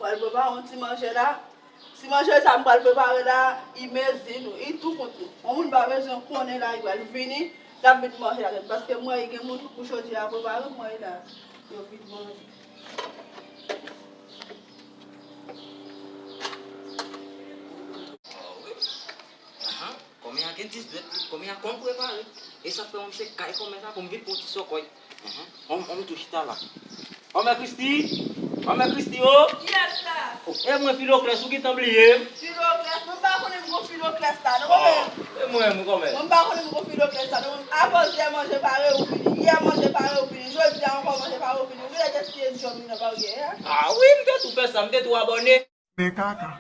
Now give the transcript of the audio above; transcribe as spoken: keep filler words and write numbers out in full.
Al prepare yon ti manje la. Ti manje sa m pral prepare la, i mezi nou, i tou kont nou. Yon moun pa bezwen konnen la, i pral vini, l ap vin manje avè m. Paske mwen, gen moun pou jodi a prepare, mwen la, yo vin manje. Ahan, kòmè a gen dis dwèt, kòmè a konn prepare. E sa k fè mwen se kay kòmè sa pou m vin pran ti sòkòy. Ahan, on, on tou chita la. Kòmè Kristi, kòmè Kristi, o! Yes, sir. E mwen Filoklès, ou gentan bliye m? Filoklès, mwen m pa konnen m gon Filoklès la, non, kòmè. E mwen, mwen kòmè. Mwen m pa konnen m gon Filoklès la, non, mwen. Apòz yè manje pare ou vini. Yè manje pare ou vini. Jodi a ankò manje pare ou vini. Ou genlè gaspiye djòb li nan baryè a. A wi, m te tou fè sa, m te tou abòne. Men kaka.